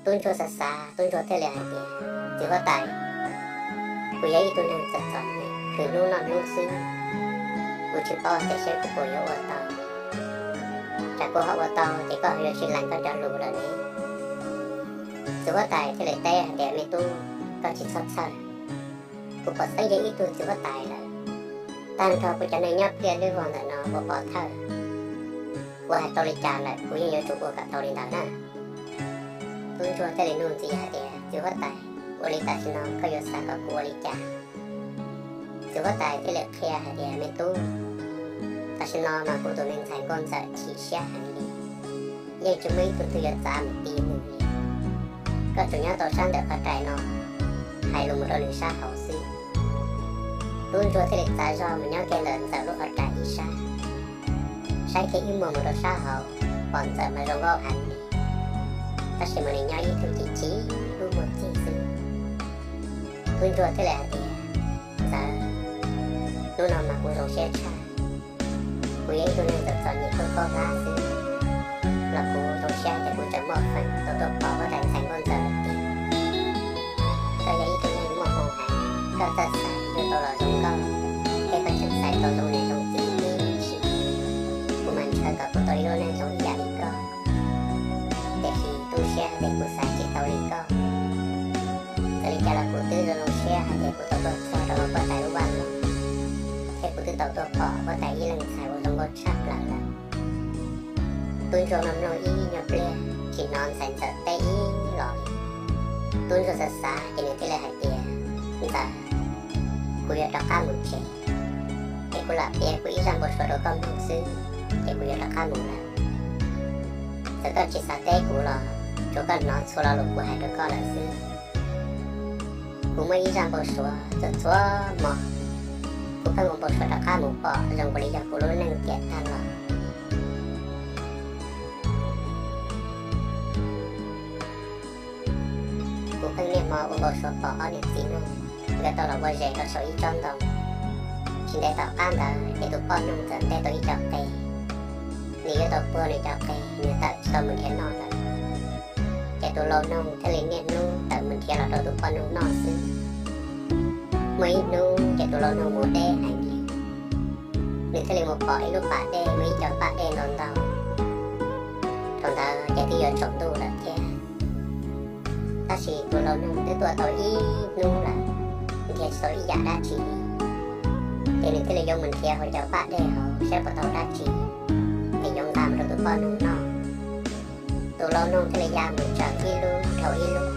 Tub ntsuag xav xav, tub ntsuag thiaj li hais tias, Txiv huab tais, kuv yog ib tug neeg txom txom nyem, khwv hnub noj hnub xwb, kuv tsis paub tias seb kuv puas yuav ua tau. Tsam kuv ho ua tau ces koj ho yuav tsis lees koj cov lus lawm ne. Txiv huab tais thiaj li teb hais tias, Me tub, koj tsis txhob txhawj, kuv pom xeeb yog ib tug txiv huab tais lawm. Tag nrho kuv cov neeg nyob pliaj lwb vog ntawm no ua pov thawj, kuv hais tau li cas lawm kuv yeej yuav tsum ua kom tau li ntawd na. Tub ntsuag thiaj li nug ntxiv hais tias, Txiv huab tais, ua li tam sim no koj yuav xav kom kuv ua li cas? Txiv huab tais thiaj li qhia hais tias, Me tub, tam sim no mas kuv tus me ntxhais nkauj ntxawm chim siab heev li, yeej tsis muaj ib tug twg yuav txav mus ti nws li. Koj tsuas nyob tau sab ntawm qhov rais no, hais lus mus rau nws sab hauv xwb. Tub ntsuag thiaj li txav zog mus nyob kiag ntawm ntxawm lub qhov rais ib sab, saib kiag ib muag mus rau sab hauv, pom ntxawm mas zoo nkauj heev li, tab sis mas nws nyob ib tug ci ci lub muag txig xwb. Tub ntsuag thiaj li hais tias, Ntxawm, hnub no mas kuv zoo siab tshaj. Kuv yog ib tug neeg txom txom nyem khaub khaub hlab xwb, los kuv zoo siab tias kuv tseem muaj feem tau tuaj pom huab tais ntxhais nkauj ntxawm lawm tiag. Koj yog ib tug neeg muaj hmoo heev, koj txawj xaiv yuav tau los zoo nkauj, thiab koj tseem xaiv tau zoo niam zoo txiv tib si. Kuv mas ntshaw kom kuv tau ib lub neej zoo ib yam li koj, tiam sis tu siab hais tias kuv xaiv tsis tau li koj. Txawm li cas los kuv twb zoo zoo siab hais tias kuv tau tuaj txog rau huab tais lub vaj loog, thiab kuv twb tau tuaj pom huab tais ib leeg ntxhais uas zoo nkauj tshaj plaws lawm. Tub ntsuag mloog mloog ib nyuag pliag tsis hnov ntxhais ntxawm teb ib los li. Tub ntsuag xav xav ces nws thiaj li hais tias, Ntxawm, kuv yuav rov qab mus tsev, es kuv lam piav kuv ib zaj npau suav rau koj mloog xwb, ces kuv yuav rov qab mus lawm. Txawm koj tsis xav teb kuv los tsuav koj hnov txhua lo lus kuv hais rau koj lawm xwb. Kuv muaj ib zaj npau suav txhua txhua hmo, kuv pheej ua npau suav rov qab mus pom zoo nkaus li yog kuv lub neej tiam tag los. Kuv pheej niaj hmo ua npau suav pom ob niam txiv no nkawd tau los ua zes rau saum ib tsob ntoo. Tsis ntev tom qab ntawd ces tus poj noog txawm nte tau ib co qe, nws yuav tau puag nws cov qe, nws tawm tsis tau mus nrhiav noj lawm. Ces tus lau noog thiaj li niaj hnub tawm mus nrhiav los rau tus poj noog noj xwb. Muaj ib hnub ces tus lau noog mus deb heev li, nws thiaj li mus pom ib lub pas dej muaj ib co paj dej ntau ntau. Thaum ntawd ces twb yuav tsaus ntuj lawm thiab, tab sis tus lau noog twb tuaj tau ib hnub lawm, nrhiav tsis tau ib yam dab tsi li. Ces nws thiaj li yuav mus nrhiav hauv cov paj dej hauv saib puas tau dab tsi, es yuav nqa mus rau tus poj noog noj. Tus lau noog thiaj li ya mus tsaws ib lub dhau ib lub,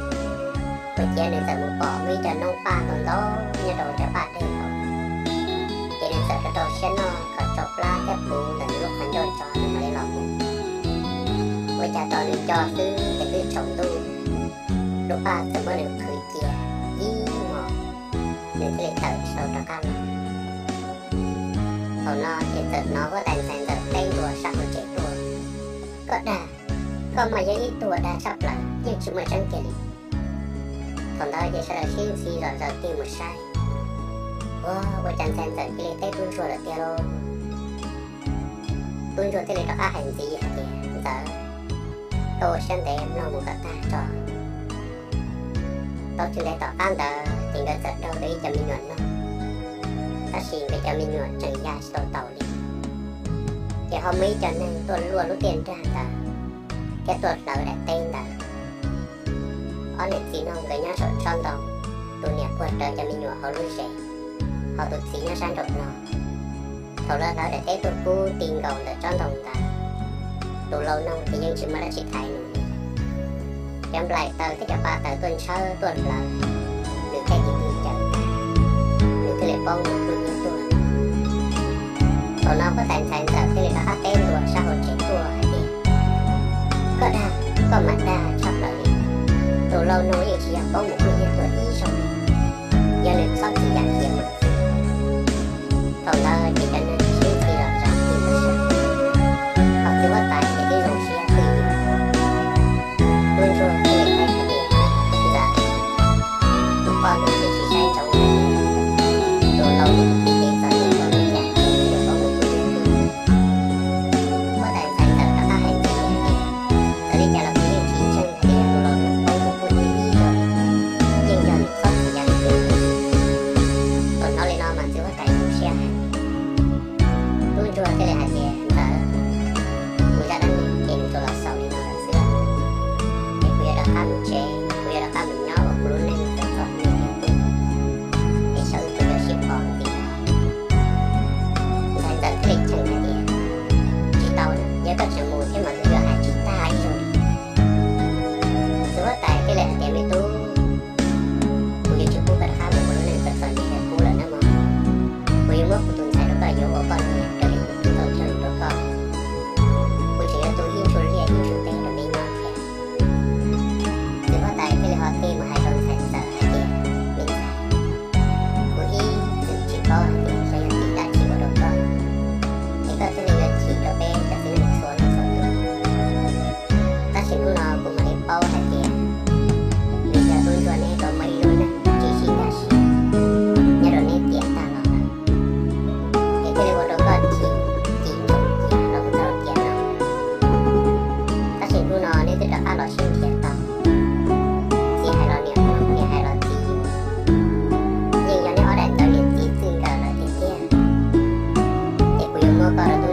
ua ciav nws txawm mus pom muaj ib co noob paj ntau ntau nyob rau hauv cov paj dej hauv. Ces nws txawm rau rau siab noj kom tsau plab thiab puv ntawm nws lub qhov ncauj tso nws mam li los mus. Ua cas tos nws co xwb ces twb tsaus ntuj, lub paj txawm muab nws qhwv cia ib hmos, nws thiaj li tawm tsis tau rov qab los. Thaum no ces txawm hnov huab tais ntxhais ntxawm teb ntua sab hauv tsev tuaj, Koj dag, koj mas yog ib tug dag tshaj plaws yeej tsis muaj tseeb kiag li. Thaum ntawd ces sawv daws sib ntxhi zom zaws tig mus saib, ua, ua cas ntxhais ntxawm cia li teb tub ntsuag lawm tiag lauj. Tub ntsuag thiaj li rov qab hais ntxiv hais tias, Ntxawm, koj ua siab ntev mloog mus kom tag tso. Tau tsis ntev tom qab ntawd ces nkawd txawm daug tau ib co me nyuam noj, tab sis nkawd cov me nyuam tseem ya tsis tau taus li. Ces ho muaj ib co neeg tuaj luaj lub tiaj nrag ntawd thiab tuaj hlawv daim teb ntawd. Ob niam txiv no nkawd nyob saum tsob ntoo, tus niam puag rawv cov me nyuam hauv lub zes, ho tus txiv nyob sab nraum no. Thaum lawv hlawv daim teb tuaj kub ti nkaus ntawm tsob ntoo ntawd, tus lau noog ces yeej tsis muaj dab tsi thaiv nws li. Cov nplaim taws thiab cov pa taws tuaj ntshawb tuaj hlawv, nws thiaj dim nws cawm tag, nws thiaj li poob mus kuj nyiab tuag. Thaum no huab tais ntxhais ntxawm thiaj li rov qab teb ntua sab hauv tsev tuaj hais tias, Koj dag, koj mas dag tshaj plaws li. Tus lau noog yeej tsis yog poob mus kuj nyiab tuag ib zaug li, yog nws txhob txwm yam khiav mus xwb. Thaum ntawd ces cov neeg sib ntxhi zom zaws tig mus saib, ho txiv huab tais ces twb zoo siab twj ywm. Tub ntsuag thiaj li teb hais tias, Ntxawm, tus poj noog twb tsis saib ntsoov li, tus lau noog pib cev txom nyem tau li cas ces nws thiaj li poob mus kuj nyiab tuag. Koj rau